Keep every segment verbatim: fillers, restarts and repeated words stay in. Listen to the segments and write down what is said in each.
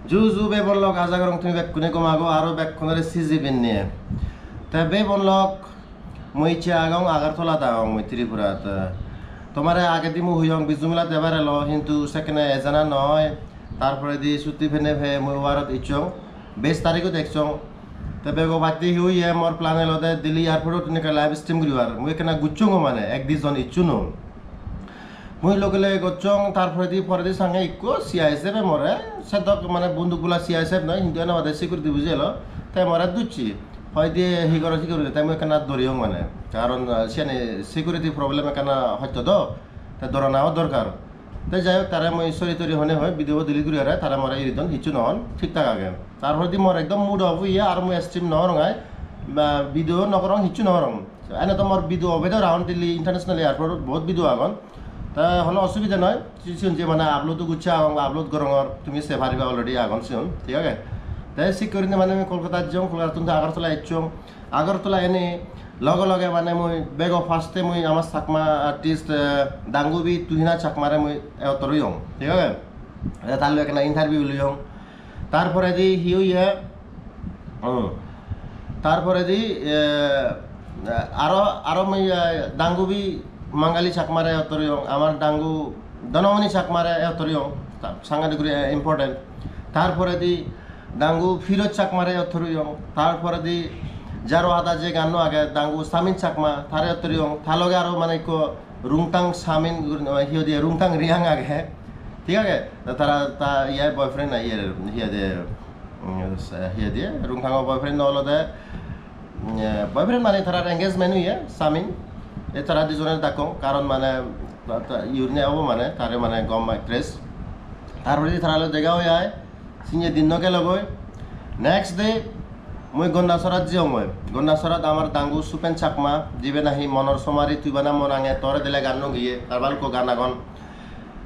Ju ju bebon lok, aja gorong tumi bekkune gom ago, aro bekkunore siji pinne. Te bebon lok, mui icche agong, Agartala agong mui, Tripurat. Tomare agedi mui huyong Bizu Mela debar elo, hintu sekkene ejana noi. Tar poredi chutti pene pe mui warot icchong, besh tarigot ecchong. Te bego batti hi oye, mor plan elode Delhi airport-ot ekka live stream guribar. Mui ekkena gucchongo mane, ek di jon icchuno. Mui loge loge gocchong, tar poredi, poredi sange ikko C I S F-e more, sedok mane bonduk bola C I S F noi, hintu ene bade security buji elo, te more ducche. Hoi diye hi goro, hi goro, te mui ekkena doriyong mane. Karon, ah, siyani security problem ekkena hoito do, te doranayo dorkar. Te jai hok, tare mui sorry tori hone hoi, video bo delete guri are, tare more iri don, hissu no hon, thik thak age. Tar poredi mor ekdom mood off oye, ar mui stream no gorong ai, ba video no gorong, hissu no gorong. Ene to mor video obede around Delhi International Airport, bohut video agon. Te hono osubide noi, si-, sigun je mane upload o gocche agong ba upload gorongor, tumi se pariba, already agon sigun, thik age? Te sik gurinei mane mui Kolkata jeyong, Kolkatattun te Agartala ecchong. Agartala ene loge loge mane mui bego first-e mui ama Chakma artist, eh, Dangubi Tuhina Chakmare mui ettor oyong, thik age? Te tar loi ekkena interview loyong. Tar poredi hi oye? Hmm. Tar poredi, eh, aro, aro mui, eh, Dangubi Mangali Chakmare ettor oyong, amar Dangu Dhanamani Chakmare ettor oyong, ta-, sangadik guri, eh, important. Tar poredi Dangu Firoj Chakmare ettor oyong, tar poredi Jaro Hada je ganno age, Dangu Samin Chakma, tare ettor oyong, ta loge aro mane ikko Rungtang Samin guri, hi hoide, Rungtang Riang age, thik age? Ta tara, ta iye boyfriend na iye, hi hoide, mm, se, hi hoide, Rungtango boyfriend olode, mm, boyfriend mane tarar engagement oye, Samin. E tara dijone dakong, karon mane, ta, ta, iye ne obo mane, tare mane gom actress. Tar poredi tara loi dega oi ai, Sinye dinno gelogoi. Next day mui Gondasorat jeyongoi. Gondasorat amar Dangu Supen Chakma, jibe nahi Monor Somari Tui Bana Mon Ange Tore Dile ganno giye, tar balukko gan agon.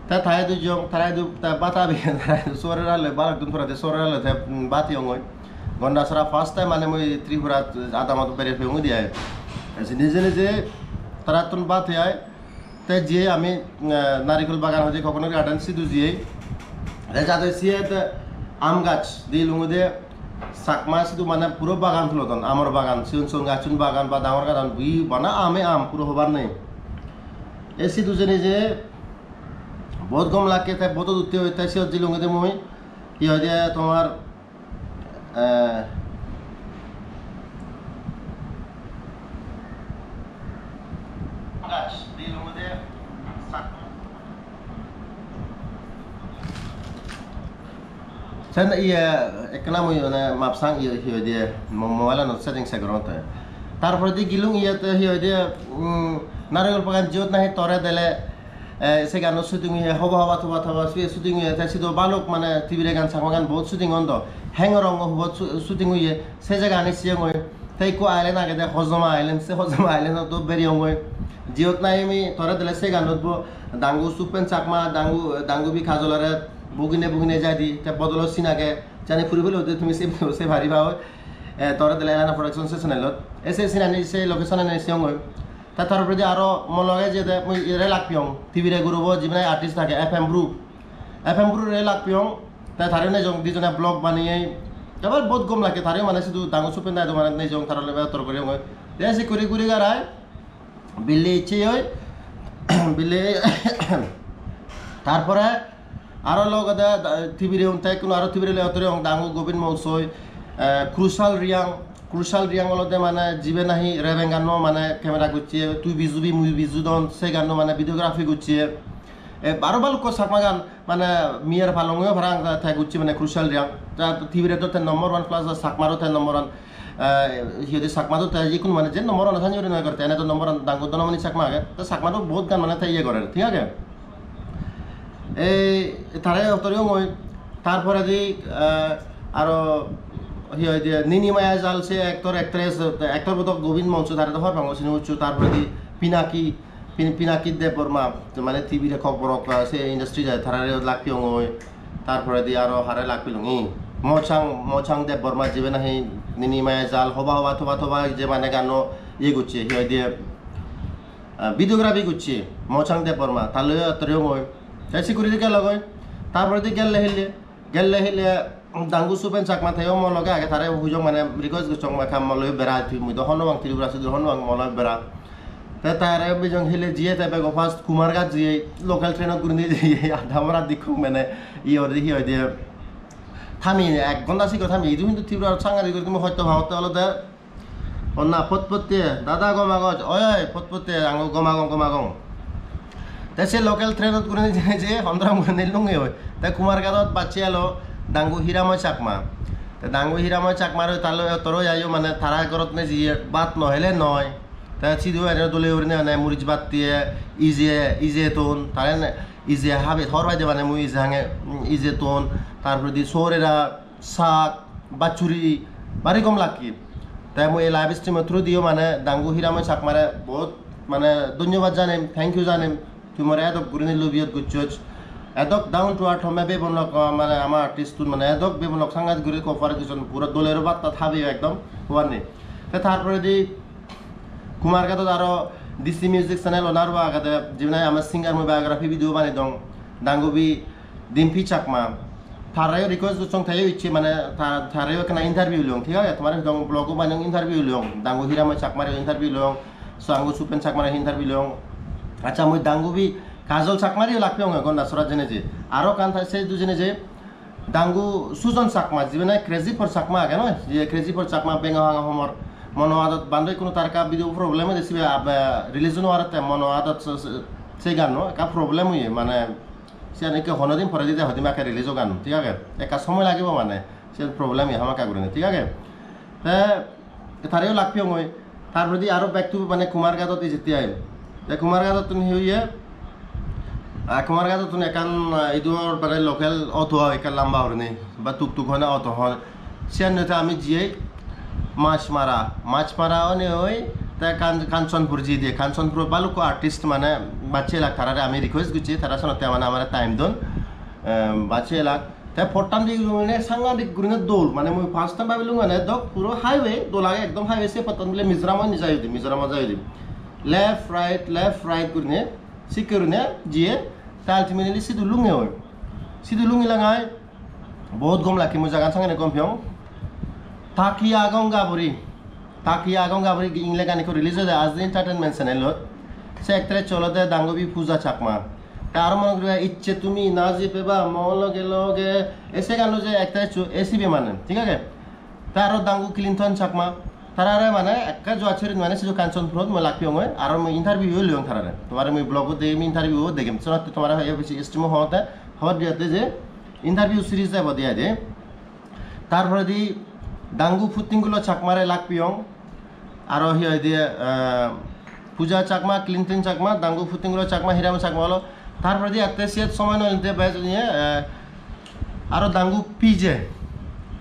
Te taye du jeyong, taye du te bata biye, taye du sorera loi, balok dun porede sorera loi te, mm, bata heyongoi. Gondasora first time mane mui Tripura adamot bere peyongoi de ai. Te sini jeni je tarattun bata hei ai. Te jiyei ami, eh, Narikul Bagan hoide Coconut Garden sidu jiyei. Te jade siyot aam gaj di lungede Chakma sidu mane puro bagan tulodon, amor bagan, sigon sigon gajchun bagan ba dangor gajchun bi bana ame am puro hobar nei. E sidu jeni je bohut gom lakke, te bohut utte oi, te siyot jilungede mui, hi hoide tomar Eh, sen iye ekkena mui mane mapsang iye hi hoide mo-, mobile-anot setting se gorongotte. Tar poredi gilung iyot hi hoide, mm, Narigul Bagan jiyot nahi tore dele Eh, se gano shooting oye, hoba hoba toba toba suye shooting oye, te sidu balok mane Tibire gan, Chakma gan bohut shooting on do. Hengorong o hubot shu-, shooting oye, se jagani siyongoi. Te ikko island agede Hojoma Island, se Hojoma Island-ot do beriyongoi. Jiyot nahi ami tore dele se ganot bo Dangu Supen Chakma, Dangu, Dangubi Kajolore bugine bugine jaide, te bodolo scene age, jani puri puri ode tumi se video se pariba oi. Eh, tore dele Elena Production se channel-ot. E se scene ani, se location ani siyongoi. Te tar poredi aro mo loge jiyede mui iyere lak peyong, Tibire group-o jibe nahi artist age, F M Bru. F M Bru-re lak peyong, te tare nejong dijone vlog baneye. Ebar bohut gom lakke tare mane sidu Dangu Supen dai do mane nejong tara loi ettor guriyongoi. Te se guri guri garai bille icche oi, bille tar pore Aro logode da-, Tibire un te ikkunu aro Tibire loi ottori ong Dangu Gobin Mongsoi, eh, Crucial Riang, Crucial Riang olode mane jibe nahi Rebeng ganno mane camera gocche, Tui Bijubi Mui Bijudon, se ganno mane videography gocche. E, aro balukko Chakma gan mane Miyar Palongo parang te, te gocche mane Crucial Riang. Ta Tibire do ten number one plus Chakma ro ten number one. Eh, hi hoide Chakma do te jikun mane je number one sani guri noi gore, te ene do number one Dangu Dhanamani Chakma age. Te Chakma do bohut gan mane te iye gore, thik age? Ei tare ottori ongoi, tar poredi, eh, aro hi hoide Nini Maya Jal se actor, actress, actor bodok Gobin Mongsoi tare do hobor pang sini ucchu, tar poredi Pinaki, Pin-, Pinaki Debbarma, mane Tibire kokborok, eh, se industry jai tarare lak peyongoi, tar poredi aro hare lak pelungi. Mochang, Mochang Debbarma jibe nahi Nini Maya Jal, Hoba Hoba Toba Toba je mane ganno iye gocche, hi hoide, ah, videography gocche Mochang Debbarma, ta loi ottori ongoi. Te security gelo goi. Tar poredi gelle hille, gelle hille Dangu Supen Chakma teyo mo loge age, tare hujong mane request gocchong, "Ekka mo loi bera, tui, mui do hobor no pang Tripura sidu, hobor no pang, mo loi bera." Te tare bijong hille jiye, te bego first Kumarghat jiye, local train-ot gurinei jiye, adamora dikkong mane, iye hoide, hi hoide, thami, ek ghonta sigo thami, idu hintu Tripura sangadik guri tumi hosto paotte olode, "Onna potpotte, dada gom agoj?" "Oi, oi, potpotte, ango gom agong, gom agong." Te se local train-ot gurinei je, je, hondrom gurinei lunge oi. Te Kumarghat-ot bacche elo Dangu Hiramoy Chakma. Te Dangu Hiramoy Chakma aro talo, toro yayo mane tara gorot ne jiye bhat no hele noi. Te sidu ene dole gurinei mane muris bhat diye, ije, ije ton, tare ne ije habe, hobor paide mane mui ije hange, mm, ije ton, tar poredi sorera, sak, bachuri, bari gom lakke. Te mui ei live stream-o through diyo mane Dangu Hiramoy Chakmare bahut mane dhonyobad janem, thank you janem. Tui more edok gurinei love iyot gocchoj. Edok down to earth homme bebon lok, mane ama artist-un mane edok bebon lok sangadik guri cooperation, puro dolero batta thabeyo ekdom hobar nei. Te tar poredi Kumarghat-ot aro D C Music Channel owner-o agede, jibine ama singer mui biography video banei dong, Dangubi Dimpi Chakma. Tarayo request gocchong, teyo icche mane ta-, tarayo ekkana interview liyong, thik age? Tomare dong vlog-o baneyong, interview liyong, Dangu Hiramoy Chakmare interview liyong, Dangu Supen Chakmare interview liyong. Accha, mui Dangubi Kajol Chakmareyo lak peyonge Gondasora jene je. Aro ekkan ta-, se du jene je, Dangu Sujon Chakma, jibene Crazy for Chakma age noi, je Crazy for Chakma benga hanga homor, mono adot bando ikkunu tar ekka video problem oide sibe ab-, release no arette mono adot se, se, se ganno ekka problem oye, mane siyan ikke hono din pore dide hoide ekke release o gan, thik age? Ekka somoy lagibo mane, siyan problem oye hamakkai gurinei, thik age? Te Te tareyo lak peyongoi. Tar poredi aro back to mane Kumarghat-ot ejette ai. Te Kumarghat-ottun hi oye? Ah, Kumarghat-ottun ekkan, ah, idu or bare local auto age ekkan lamba gurinei, ba tuk tuk hon, auto hon. Siyan noi te ami jiyei Machmara. Machmara onei oi te Kan-, Kanchanpur jiyei de. Kanchanpur-ot balukko artist mane bacche elak, tarare ami request gocchi, tara senotte mane amare time don. Em, bacche elak. Te pottan di gurinei sangadik gurinei dol, mane mui first time babilung mane dok puro highway dol age, ekdom highway, se pottan bile Mizoram oi jai udi, Mizoram oi jai udi. Left, right, left, right gurinei, sikke gurinei jiye, te ultimately sidu lunge oi. Sidu lungi lagai, bahut gom lakke, mui jagan sangene gom peyong. Taki agong gaburi. Taki agong gaburi ingle gan ikko release oide Ajdi Entertainment channel-ot. Se actress olode Dangubi Pooja Chakma. Te aro mone guriba Icche Tumi Na Ji Peba Mo Loge Loge, e se ganno je actress-o, e sibe mane, thik age? Te aro Dangu Clinton Chakma. Tarare mane ekka joa cheri mane sidu Kanchanpur-ot mui lak peyongoi, aro mui interview-o liyong tarare. Tomare mui vlog-o degem, interview-o degem. Senotte tomare hoye besi stream-o hote, hobor diyotte je interview series ebo diye de. Tar poredi Dangu Puttinggulo Chakmare lak peyong. Aro hi hoide, eh, Pooja Chakma, Clinton Chakma, Dangu Puttinggulo Chakma, Hiram Chakma olo. Tar poredi atte siyot somoy no milte bej niye, eh, aro Dangu P J.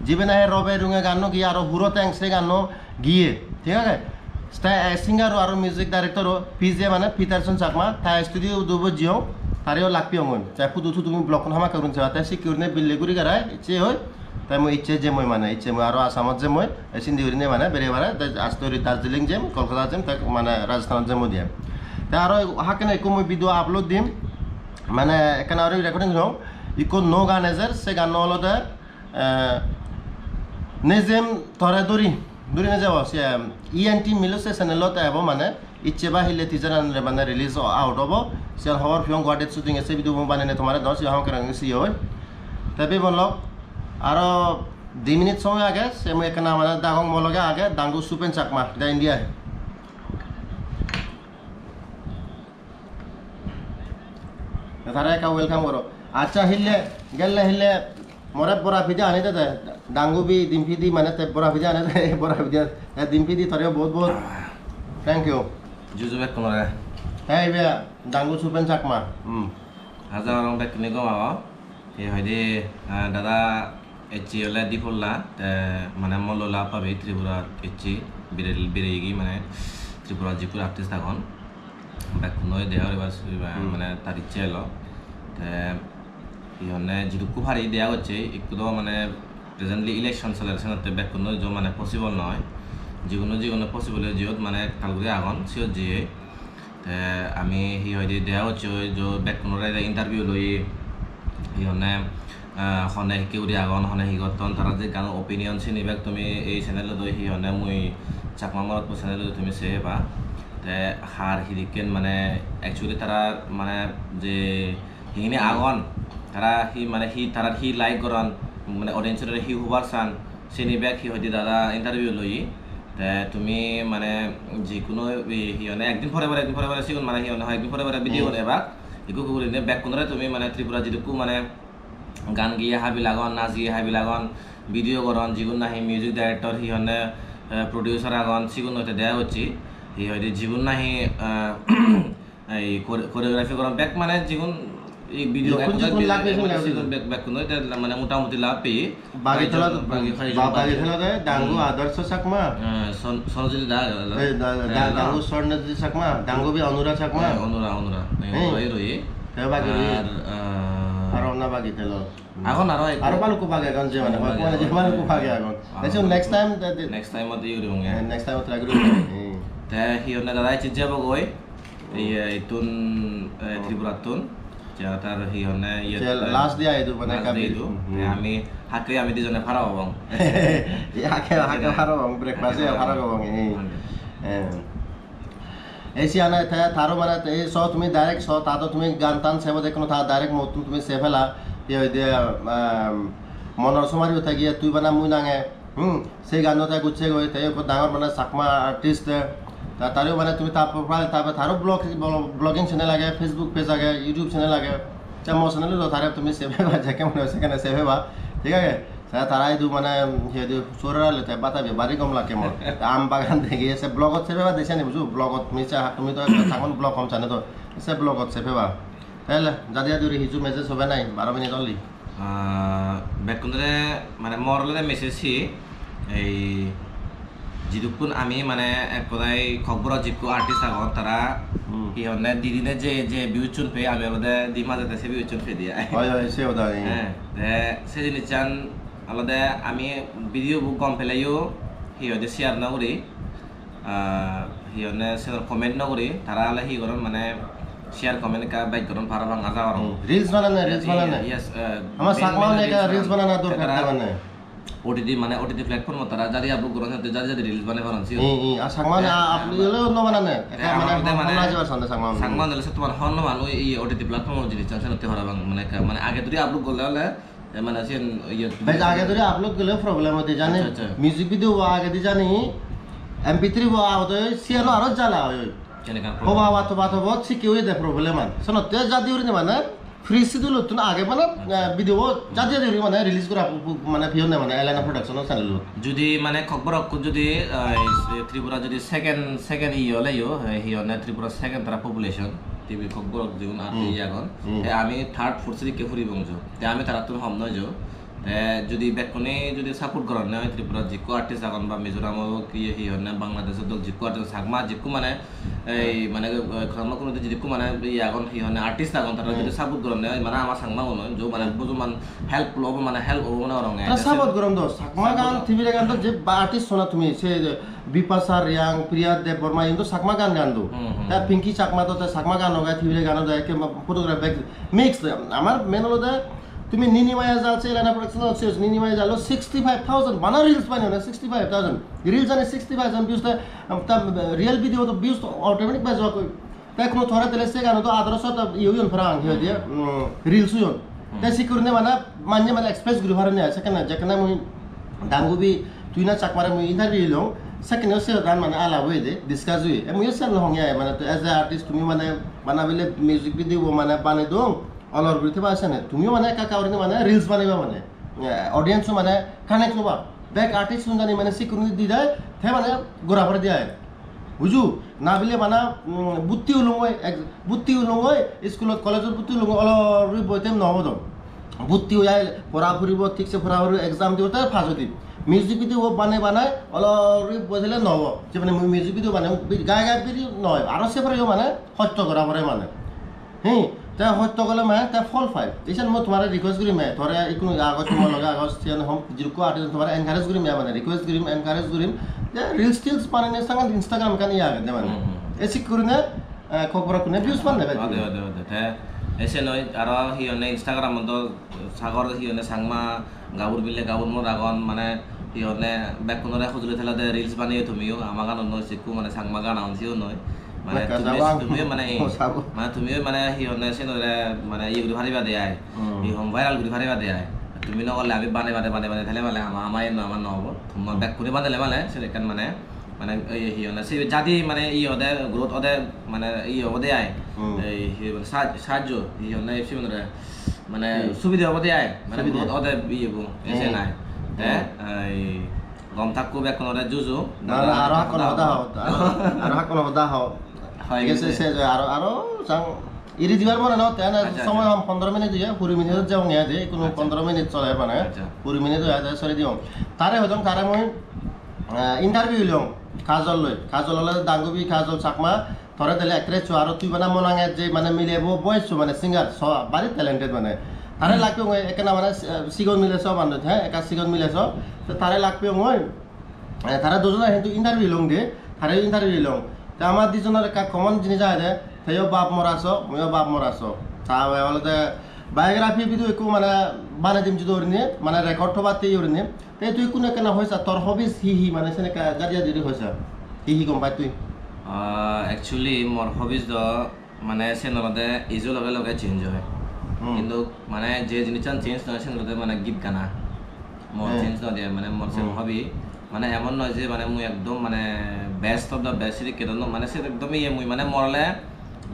Jibe nahi Robe Runge ganno giye, aro Huro Teng se ganno giye, thik age? Te, eh, singer-o aro music director-o P J mane Peterson Chakma, ta studio-o dubo jiyong, tareyo lak peyongoi. Te hudu hudu tumi vlog-kun hamakkai gurinei seba, te sikke gurinei bille guri garai, icche oi, te mui icche jemoi mane, icche mui aro Assamot jemoi, te sindi gurinei mane bere bare, te aste guri Darjeeling jem, Kolkata jem, te mane Rajasthanot jemoi diye. Te aro hakkene ekko mui video upload dim, mane ekkana aro recording song, ikko nuo gan ejer, se ganno olode, eh, Nejem Tore Duri, Duri Nejebo, se, em, E N T Milose channel-ot ebo mane, icche ba hille teaser-an re mane release o-, out obo, siyan hobor peyong Guwahati shooting ecche video bo banene tomare dor, siyan hobor kerang siyo oi. Te bibon lok, aro di minute somoy age, se mui ekkana mane dagong mo loge age, Dangu Supen Chakma, the India. Tare ekka welcome goro. Accha, hille, gelle hille, more bora pide ani de de. Dangubi, Dimpi di mane te bora pide ani de, bora pide. E Dimpi di tore bahut bahut thank you. Juju bekkunore. Te ibe Dangu Supen Chakma. Hmm. Aja gorong bekkune gom ago. Te hoide, ah, dada ecche ole di polla, te mane mo lola pabi Tripura ecche, bire-, biregi mane Tripura jikku artist agon. Bekkuno dega guribar su-, Hmm. mane tar icche elo. Te hi honne jidukku pari dega gocche, ikku do mane presently election soler, senotte bekkuno jo mane possible noi. Jiguno jiguno possible oi jiyot mane ektal guri agon, siyot jeye. Te ami hi hoide dega gocche oi jo bekkunore interview loi, hi honne, Ah, hone hikke guri agon, hone hi gotton, tara je ekkan opinion sini bek tumi ei channel-ot hi honne mui Chakma Morotpur channel-ot tumi sei peba. Te har hidikken mane actually tara mane je hingini agon, tara hi mane hi, tara hi like goron, mane audience-ore hi hobar san, sini bek hi hoide dada interview loye. Te tumi mane jikuno hi, hi honne ekdin pore pore, ekdin pore pore sigun mane hi honne hoi ekdin pore pore video gun ebak. Ikku ikku gurinei bekkunore tumi mane Tripura jidukku mane gan giye habil agon, najiye habil agon, video goron, jigun nahi music director, hi honne, eh, producer agon, sigun hoite dega gocche. Hi hoide jigun nahi, eh, ei chore-, choreography goron, bek mane jigun ei video jigun, ek jigun video lage ek sigun mane lage. Sigun bek, bekkun hoite mane motamuti lab peye. Bagi koi jon, tolot, bagi koi jon ba-, bagi bagi. Tolot de Dangu, hmm, Adarsh Chakma. Eh, Son-, Sonojit da, eh, da-, da-, eh, da-, no? Dangu Sonojit Chakma, Dangu bi Anura Chakma. Eh, Anura, Anura. Eh, eh, Anura, Anura. Te bagi roye. Ar, eh, aro na bagi tolot. Agon aro ekko. Aro balukko bagi agon je mane, agon, mane je agon, balukko bagi agon. Agon. Te sigun next time, te, te, next time ot iye guribong, eh, eh. Next time ot try guribong, eh. Te hi honne dada icche jebogoi, iye ittun, eh, oh. Tripurattun. Ja tar hi honne iye, je eh, last day idu mane last day idu. Hmm. Te ami hakke ami dijone para obong. Ye hakke, hakke para obong, breakfast ye para obong, eh. Hakke. Eh. Ei siyan te taro mane te ei so tumi direct so, ta to tumi gan tan sebo de kono ta direct muottun tumi sei pela, ye hoide, um, monor somari ota giye tui bana mui nange, hmm, sei ganno te gocche goi, te ekko dangor mane Chakma artist te, ta taro mane tumi ta profile, ta taro blog, blo-, blogging channel age, Facebook page age, YouTube channel age, te mo channel do tare tumi sei peba, jekke mone hoy sekkene sei peba, thik age? Te tara idu mane, he idu, sora le te bata be bari gom lage mor. Te aam bagan dege, se vlog-ot sei peba de siyani bujo, vlog-ot tumi sa-, tumi to ekko Changma blog hom channel to, se vlog-ot sei peba. Tele, jadi jadi guri hiju message hobe nai, baro minute only. Ah, bekkunore, mane mor olode message hi, ei, jidukkun ami mane ek hodai Kokborok jikku artist agon, tara hmm. Hi honne di dine je, je views-un pei ami olode di majede se views-un pei de ai. Oi, oi, se hoda, eh. Eh, te se jinissan olode ami video bo gom peleyo hi hoide share no guri, ah, hi honne se comment no guri, tara ole hi goron mane share comment ekka bej goron parapang aja gorong. Hmm. Reels banane, reels banane. Yes, eh, ama main, Chakma main mane ekka reels reels banana, banana dorkar tara te mane. O T T mane O T T platform-ot tara jadi upload goron, jadi jadi reels banei paron siyo. Hmm, hmm. Ar Changma mane, eh, upload gole no banane. Ekka mane honna jibar sande Changma mane. Changma mane se tomar honna mane oi O T T platform-ot jinis chan senotte parapang mane ekka mane age duri upload gorle ole, eh, mane siyen iye. Bej age duri upload gole problem ode jani. Acha, acha. Music video bo age di jani. M P three bo age de siyeno aro jala oi. Hoba bato bato bot sikke oye de problem an. Senotte jadi uri mane Free schedule-ottun age mane, acha. Eh, video bo jadi jadi guri mane release gora pu-, pu-, mane piyonne mane Elena Production-o channel-ot. Judi mane Kokborok judi, eh, Tripura judi second, second iye ole yo, eh, hi honne Tripura second tara population, T V Kokborok jigun ar hmm. Iye agon. Hmm. Te ami third, fourth sedikke puribong jo. Te ami tarattun hom noi jo. Te judi bekkune judi support goronne oi, Tripura jikko artist agon ba Mizoram ok, iye hi honne Bangladesh ok, jikko artist, Chakma jikko mane ei mane, eh, Chakma community jikko mane iye agon, hi honne artist agon, tara judi hmm. Support goronne oi, mane ama Changma gun oi, jo mane hmm. Bojoman help obo, mane help obo mone gorong. Tara support goron do, Chakma gan, support. Tibire gan do je ba artist sona tumi, se je Bipasha Reang, Priya Debbarma, igun do Chakma gan gan do. Hmm, hmm. Ta Pinky Chakma do ta Chakma gan oge, tibire gan do, ekke photograph bek mix. Amar main olode tumi Nini Maya Jal se Elena Production-ot se Nini Maya Jal sixty-five thousand bana reels baneyone, sixty-five thousand. Reels ani sixty-five thousand views te, um, ta, uh, real video to views to automatic bej oi. Te kono tore tele se gano to adarso ta iye oyon parang, hi hoide, um, reels oyon. Hmm. Te sikurine mane manye mane express guri parone ai, sekkene, jekkene mui Dangubi, tui na Chakmare mui interview lilong, sekkene se dan mane alap oye de, discuss oye. E mui se no honge ai, mane to as a artist tumi mane bana bile music video bo mane banei dong, olor guri theba sene. Tumiyo mane ekka ekka gurinei mane reels baneba mane. Eh, audience-o mane connect oba. Bek artist-un jani mane sikkun di dai, te mane gora pore di ai. Bujo? Na bile bana, mm, butti ulungoi, ek, butti ulungoi, school-ot, college-ot butti ulungoi, olor guri boi them no obo do. Butti oi ai, pora puribo, thik se pora puribo, exam dibo, te pass oi dim. Music video bo banei banei, olor guri boi thele no obo. Je mane mu-, music video banei, bi-, gai gai video noi, aro se pore mane hosto gora pore mane. Hi, te hosto gole mane te phol pai. Isan mui tomare request gurim, tore ikkunu agoj, tomar loge agoj, siyan hom, jidukko adi tomare encourage gurim, mane request gurim, encourage gurim. Je reels teels banene sangan Instagram ekkan iye agede mane. Hmm, hmm. E sik gurine, eh, Kokborok kune views pan debe. Ode, ode, ode. Te, Ei se noi, aro hi honne Instagram-ot do sagor hi honne Changma gabur bile gabur morot agon, mane hi honne bekkunore hujuli tele de reels baneyo tumiyo, ama ganot noi sikku mane Changma gan agon siyo noi. Mane Bekka tumi, jabang. Tumiyo mane, Oh, sabo. Mane tumiyo mane hi honne senore mane iye guri pariba de ai. Hmm. Hi hom viral guri pariba de ai. Tumi no gorle ami bane bane bane bane tele mane ama, ama iyen no, ama no obo. Tumi bekkune banele mane sen ekkan mane, mane ei hi honne se jadi mane iye ode growth ode mane iye obode ai. Hmm. Ei hi honne sah-, sahajjo hi honne sigunore mane Hmm. subide obode ai. Mane Subide. Growth ode iye bo, ese Hmm. nai. Te Hmm. ei gom thakko bekkunore juju. Na, na, aro hakkon hoda ho. Aro, aro hakkon hoda ho. Hoi Thik ase, gese. Se, se, aro, aro sang iri dibar mone no, te na Acha, somoy acha. Hom pondro minute oye, kuri minute jebong ya de, kono Acha. Pondro minute chole mane. Acha. Kuri minute oye de, sori diyong. Tare hodong, tare mui, eh, interview long, Kajol loi. Kajol ole dangubi, Kajol Chakma, tore dele actress so aro tui bana monange je mane mile bo boyes so mane singer, so very talented mane. Tare lagbe oi ekkena mane, eh, sigon mile so mane, he, ekka sigon mile so. To tare lagbe oi. Eh, tara dujone hintu interview long de, tara interview long. Te ama dijonor ekka common jinis agede, teyo bap mora so, muiyo bap mora so. Ta olode biography video ekku mane banei dim judo gurinei, mane record thobatte gurinei. Te tui kun ekkena hoisa, tor hobbies hi hi, mane sen ekka jadiya judi hoisa. Hi hi gom pai tui? Ah, actually, mor hobbies do mane sen olode age-o loge loge change oi. Hmm. Hintu mane je jinissan change noi sen olode mane git gana. Mor Hmm. change noi de, mane mor sen Hmm. hobby. Mane emon noi je mane mui ekdom mane best of the best sedokke do no, mane se ekdom iye mui mane mor ole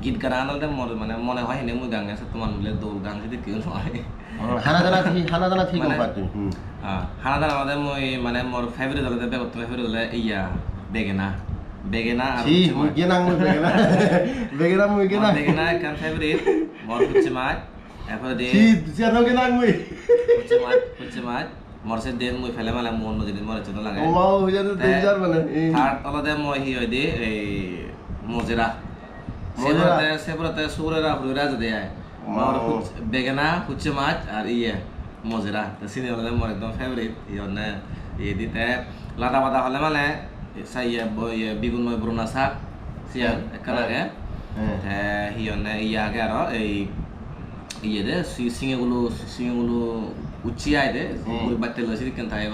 git gana olode mor mane mone hoi hene mui gang ge se toman bile dol gang sedokke noi. Hmm, hana jana thi, hana jana thi gom Mane pai tui. Hmm. Ah, hana dana olode mui mane mor favorite olode begottun favorite olode iya begena. Begena ar Chi, huchche mui mach. Genang mui begena. Begena mui Mor genang. Begena ekkan favorite, mor huchche mach. Erpore de Chi, chi ano genang mui. Huchche mach, huchche mach. Mor se den mui pele male mor no jeni mor ecche no lage. O ma, o jani Te danger mane. Eh. Third olode mui hi hoide ei mojera. Mojera? Se pore te, se pore te sugurera hurera jode ai. Wow. Mor huch-, begena, huchche mach ar iye, mojera. Te sini olode mor ekdom favorite. Hi honne, iye di te lada bada hole mane, sa iye, bo-, iye, bigun noi burona sak, siyan Hmm. ekkan Hmm. age. Hmm. Te hi honne, iye age aro, ei, iye de, si-, singe gulo, singe gulo ucche ai de, Hmm. muri batte loi sidikken thai ba.